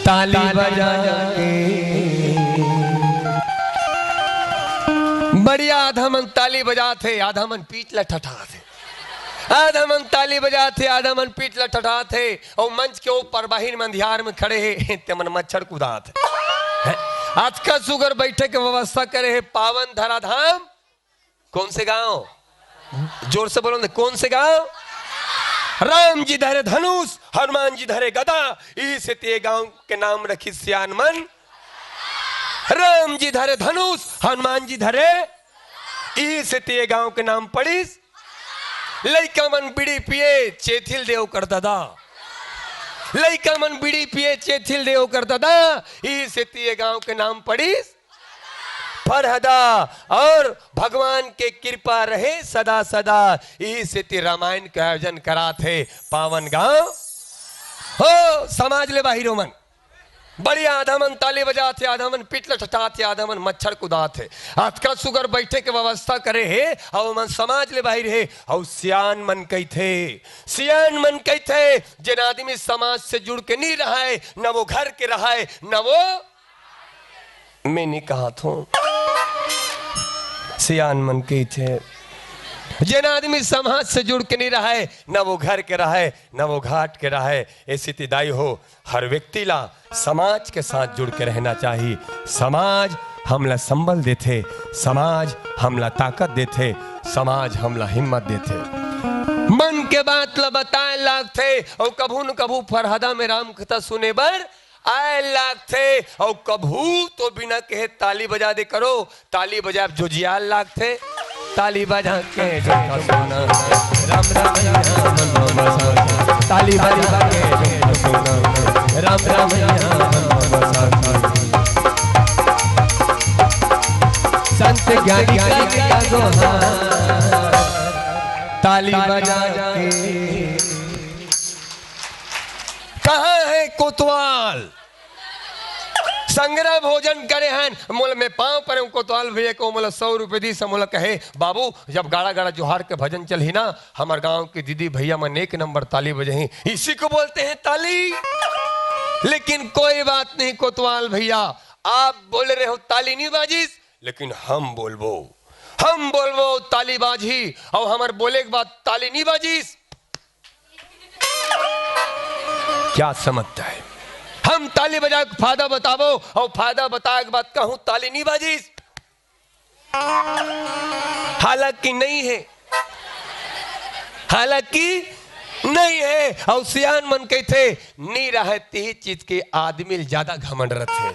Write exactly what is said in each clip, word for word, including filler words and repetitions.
ताली बजा के। बढ़िया, आधा मन ताली बजात हे, आधा मन पीठ ल ठठात हे। आधा मन ताली बजात हे, आधा मन पीठ ल ठठात हे। अउ मंच के ऊपर बाहिर में अंधियार में खड़े हे, ते मन मच्छर कुदात हे। हैं? अतका सुघर बैठे के व्यवस्था करे हे पावन धराधाम। कौन से गांव? जोर से बोलो ना, कौन से गांव? राम जी धरे धनुष, हनुमान जी धरे गदा, इही सेती ये गांव के नाम रखिस सियान मन। राम जी धरे धनुष, हनुमान जी धरे, इही सेती ये गांव के नाम पड़िस। लइका मन बीड़ी पिए, चेथिल देव कर ददा। लइका मन बीड़ी पिए, चेथिल देव कर ददा, इही सेती ये गांव के नाम पड़िस फरहदा। और भगवान के कृपा रहे सदा सदा, इही सेती रामायण के आयोजन करात हे पावन गांव। हो समाज ले बाहिर हो मन, बढ़िया, आधा मन ताली बजात हे, आधा मन पीठ ल ठठात हे, आधा मन मच्छर कुदात हे। अतका सुघर बैठे के व्यवस्था करे हे, अउ मन समाज ले बाहिर हे, अउ सियान मन कहिथे, सियान मन कहिथे, जेन आदमी समाज से जुड़ के नी रहय, न वो घर के रहय, न वो मैं नी कहत हों। सियान मन कहिथे, जेन आदमी समाज से जुड़ के नी रहय, न वो घर के रहय, न वो घाट के रहय, ए सेती दाई हो, हर व्यक्ति ला समाज के साथ जुड़ के रहना चाही। समाज हमला संबल देथे, समाज हमला ताकत देथे, समाज हमला हिम्मत देथे। मन के बात ला बताए लागथे, अउ कभू न कभू फरहदा में राम कथा सुने बर आए लागथे, अउ कभू तो बिना कहे ताली बजा दे करो। ताली बजाए जोजियाल लागथे। ताली बजा के झुमका सोना, राम राम या मन बसा। ताली बजा के झुमका सोना, राम राम या मन बसा। संत ज्ञानी का किया दोहा, ताली बजा के। कहाँ है कोतवाल? संगरा भोजन करे हन, मोला मैं पाँव परे हूँ कोतवाल भैया को, मोला सौ रुपये दीस, मोला कहे, "बाबू, जब गाड़ा गाड़ा जोहार के भजन चलही ना, हमर गांव के दीदी भैया मन एक नंबर ताली बजही।" इसी को बोलते हैं ताली। लेकिन कोई बात नहीं कोतवाल भैया, आप बोले रहे हो ताली नहीं बाजिस, लेकिन हम बोलबो, हम बोलबो ताली बाजही, अउ हमर बोले के बाद ताली नहीं बाजिस, क्या समझता है? हम ताली बजा के फायदा बताबो, अउ फायदा बताए के बाद कहूं ताली नहीं बाजिस, हालांकि नहीं है, हालांकि नहीं है। अउ सियान मन कहिथे, नी रहय तिही चीज के आदमी ल ज्यादा घमंड रथे।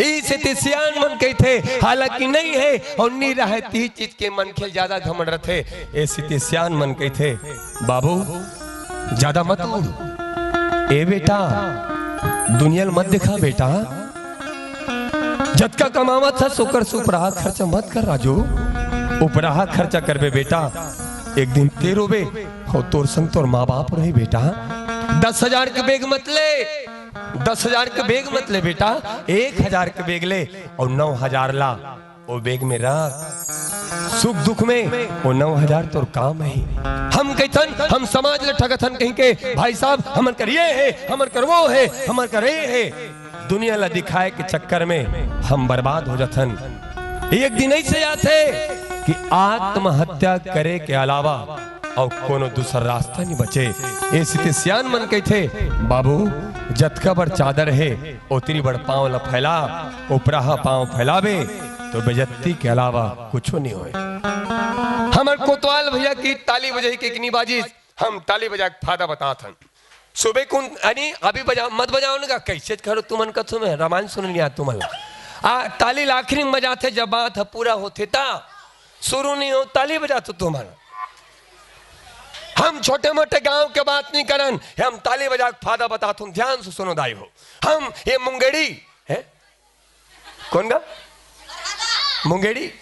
इही सेती सियान मन कहिथे, हालांकि नहीं है, अउ नी रहय तिही चीज के मनखे ल ज्यादा घमंड रथे। ए सेती सियान मन कहिथे, "बाबू, ज्यादा मत उड़। ए बेटा, दुनिया ल मत देखा बेटा। जतका कमावत हस, ओकर से उपराहा खर्चा मत कर राजू। उपराहा खर्चा करबे बेटा, एक दिन ते रोबे, अउ तोर संग तोर माँ बाप रही बेटा।" दस हजार के bag मत ले, दस हजार के bag मत ले बेटा, एक हजार के bag ले, अउ नौ हजार ला ओ bag में रख। सुख दुख में ओ नौ हजार तोर काम आही। हम कहिथन, हम समाज ले ठगथन कहिके, भाई साहब, हमर कर ये हे, हमर कर वो हे, हमर कर ये हे। दुनिया ला दिखाए के चक्कर में हम बर्बाद हो जाथन। एक दिन ऐसे आथे कि आत्महत्या करे के अलावा अउ कोनो दूसर रास्ता नहीं बचे। ए सेती सियान मन कहिथे, "बाबू, जतका बड़ चादर हे, ओतरी बड़ पाँव ला फैला, उपराहा पाँव फैलाबे, तो बेजत्ती के अलावा कुछो नहीं होय।" हमर कोतवाल भैया के ताली बजही के कि नहीं बाजिस, हम ताली बजा के फायदा बतात हन। सुबह कुन, अरे, अभी बजाओ, मत बजाओ ना, कैसे करो तुमन का, तुम्हें रामायण सुन लिया तुमन ला। आ, ताली ला आखिरी में बजाथे, जब बात ह पूरा होथे ता शुरू नहीं हो, ताली बजा तो तुमन। हम छोटे मोटे गांव के बात नहीं करन, हम ताली बजा के फायदा बतात हन, ध्यान से सुनो दाई हो। हम ये मुंगेड़ी है, कौन गा? मुंगेड़ी?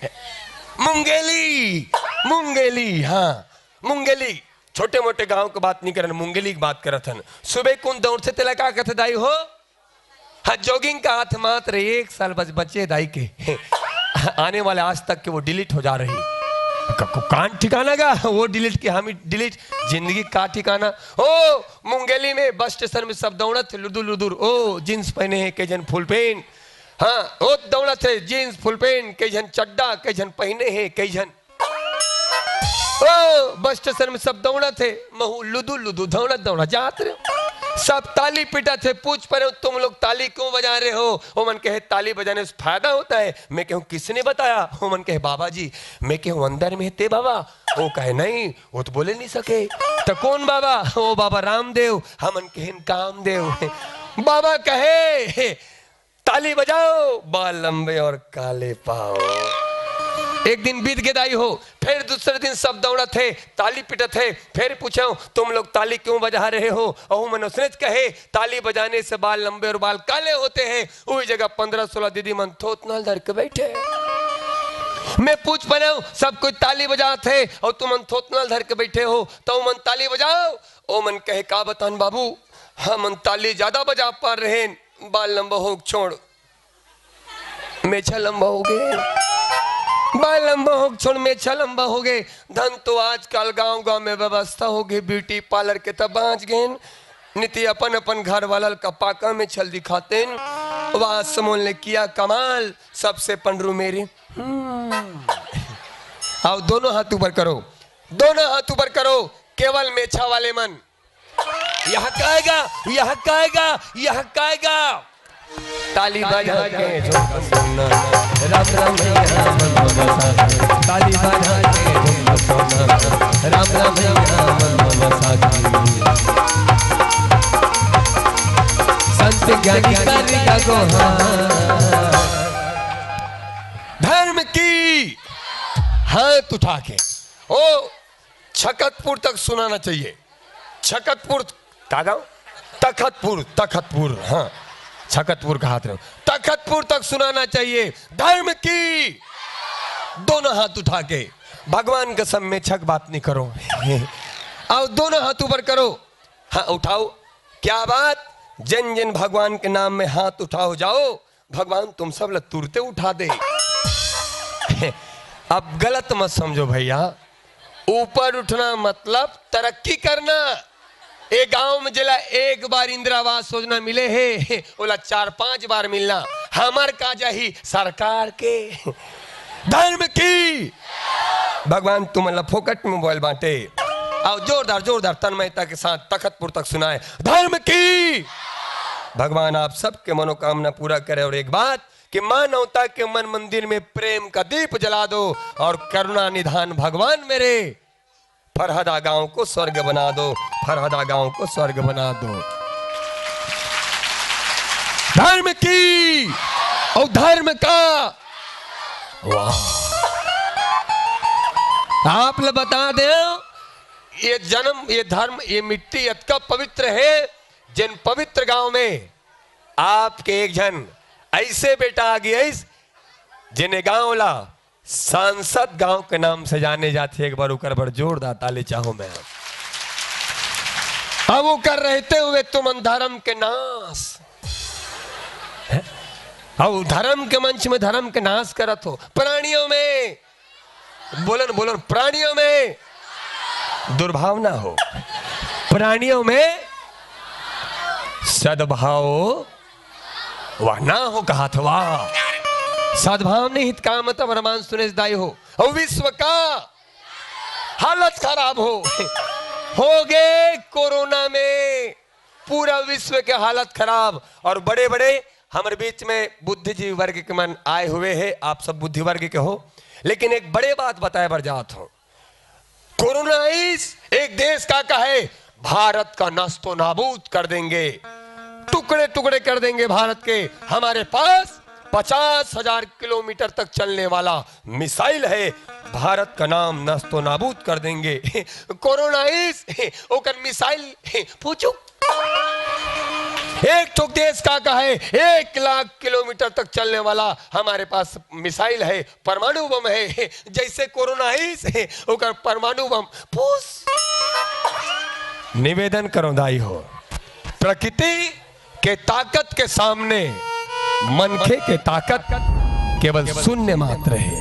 मुंगेली, मुंगेली, हाँ, मुंगेली। छोटे मोटे गांव के बात नहीं करन, मुंगेली के बात करत हन। सुबह कुन दौड़थे तेला का कथे दाई हो? हाँ, jogging का हाथ मात्र एक साल बस बचे दाई के। आने वाले आज तक के वो delete हो जा रही। क-, क-, कान ठिकाना गा, वो डिलीट के हामी डिलीट। जिंदगी का ठिकाना। ओ, मुंगेली में बस स्टेशन में सब दौड़त हे लुदुर लुदुर। ओ, जींस पहने हैं कई झन फुल पैंट। हाँ, ओ दौड़त हे जींस फुल पैंट, कई झन चड्डा, कई झन पहने हैं, कई झन। ओ, बस स्टेशन में सब दौड़त हे, महू लुदुर लुदुर दौड़त दौड़त जात रहे। सब ताली पीटत हे, पूछ परे हूँ, "तुम लोग ताली क्यों बजा रहे हो?" ओमन कहे, "ताली बजाने से फायदा होता है।" मैं कहूँ, "किसने बताया?" ओमन कहे, "बाबा जी।" मैं कहूँ, "अंदर में हे ते बाबा?" ओ कहे, "नहीं, वो तो बोले नहीं सके।" "तो कौन बाबा?" "ओ बाबा रामदेव।" हमन कहेन, "कामदेव।" बाबा कहे, "ताली बजाओ, बाल लंबे और काले पाओ।" एक दिन बीत गे दाई हो, फिर दूसरे दिन सब दौड़त हे, ताली पीटत हे, फिर पूछे हूँ, "तुम लोग ताली क्यों बजा रहे हो?" अहू मन उसने कहे, "ताली बजाने से बाल लंबे और बाल काले होते हैं।" वही जगह पन्द्रह सोलह दीदी मन थोथना ल धर के बैठे। मैं पूछ परे हूँ, सब कोई ताली बजात हे और तुमन थोथना ल धर के बैठे हो, तो मन ताली बजाओ। ओ मन कहे, "का बतान बाबू, हमन ताली ज्यादा बजा पा रहे हैं, बाल लंबा होग छोड़, मेछा लंबा हो गे, बाल लंबा होग छोड़, मेछा लंबा हो गे।" धन तो आजकल गांव गांव में व्यवस्था हो गे, ब्यूटी पार्लर के, तब बांच गेन। नीति अपन अपन घर वाला ल कपाका में छल दिखातेन। वाह, समोन ले किया कमाल, सबसे पंडरू मेरी। हम्म। आओ, दोनों हाथ ऊपर करो, दोनों हाथ ऊपर करो, केवल मेछा वाले मन। यह कायगा, यह कायगा, यह कायगा। ताली बजा के झुमका सोना, राम राम भैया मन बसा। ताली बजा के झुमका सोना, राम राम भैया मन बसा। संत ज्ञानी का निका गोहा। धर्म की हाथ उठा के, ओ, छकतपुर तक सुनाना चाहिए। छकतपुर, का गांव? तखतपुर, तखतपुर, हाँ, छकतपुर का हाथ रहो। तखतपुर तक सुनाना चाहिए। धर्म की दोनों हाथ उठा के, भगवान कसम मेछा के बात नहीं करो। आओ, दोनों हाथ ऊपर करो। हाँ, उठाओ। क्या बात, जिन जिन भगवान के नाम में हाथ उठाओ जाओ, भगवान तुम सब ला तुरते उठा दे। अब गलत मत समझो भैया, ऊपर उठना मतलब तरक्की करना। ए गांव में जेला एक बार इंदिरा आवास योजना मिले हे, ओला चार पांच बार मिलना। हमर का जाही सरकार के। धर्म की, भगवान तुमन ला फोकट में बोल बांटे। आओ, जोरदार, जोरदार तन्मयता के साथ तखतपुर तक सुनाए। धर्म की, भगवान आप सबके मनोकामना पूरा करे। और एक बात कि मानवता के मन मंदिर में प्रेम का दीप जला दो और करुणा निधान भगवान मेरे फरहदा गांव को स्वर्ग बना दो, फरहदा गांव को स्वर्ग बना दो। धर्म की और धर्म का। वाह, आप ल बता दे, ये जन्म, ये धर्म, ये मिट्टी इतका पवित्र है, जिन पवित्र गांव में आपके एक झन ऐसे बेटा आ गई, जेने गांव ला सांसद गांव के नाम से जाने जाथे। एक बार ओकर बर जोरदार ताली चाहूं मैं। अब ओकर रहते हुए तुमन धर्म के नाश, अब धर्म के मंच में धर्म के नाश करत हो। प्राणियों में, बोलन, बोलन, प्राणियों में दुर्भाव ना हो, प्राणियों में सद्भाव वाह, ना हो कहा था, वाह। सद्भाव नहीं हित काम तब रमान सुनेश दाई हो। और विश्व का हालत खराब हो, हो गए कोरोना में पूरा विश्व के हालत खराब। और बड़े-बड़े हमर बीच में बुद्धिजीवी वर्ग के मन आए हुए हैं, आप सब बुद्धि वर्ग के हो, लेकिन एक बड़े बात बताए बर जात हो। कोरोना इस एक देश का, का है, भारत का नस्तो नाबूद कर देंगे, टुकड़े टुकड़े कर देंगे भारत के। हमारे पास पचास हजार किलोमीटर तक चलने वाला मिसाइल है, भारत का नाम नस्तो नाबूद कर देंगे। कोरोना इस ओकर मिसाइल पूछू, एक ठोक देश का, का है, एक लाख किलोमीटर तक चलने वाला हमारे पास मिसाइल है, परमाणु बम है। जैसे कोरोना आइस, ओकर परमाणु बम फूस। निवेदन करो दाई हो, प्रकृति के ताकत के सामने मनखे के ताकत केवल शून्य मात्र है।